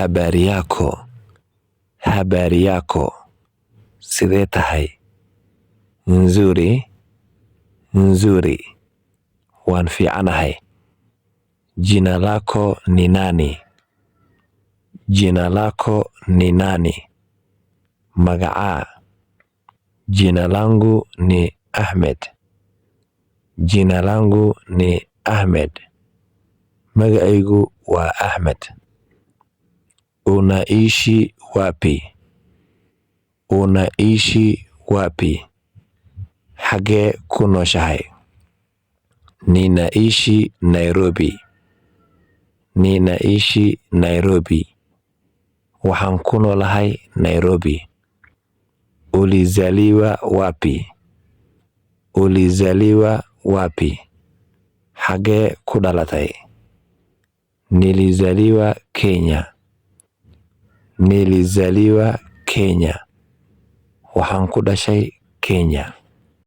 Habari yako? Habari yako? Sidee tahay? Nzuri. Nzuri. Waan fiicanahay. Jina lako ni nani? Jina lako ni nani? Magacaa? Jina langu ni Ahmed. Jina langu ni Ahmed. Magacaygu waa Axmed. Unaishi wapi? Unaishi wapi? Xagee ku nooshahay? Ninaishi Nairobi. Ninaishi Nairobi. Waxaan ku noolahay Nairobi. Ulizaliwa wapi? Ulizaliwa wapi? Xagee ku dhalatay? Nilizaliwa Kenya. Nilizaliwa Kenya. Waxaan ku dhashay Kenya.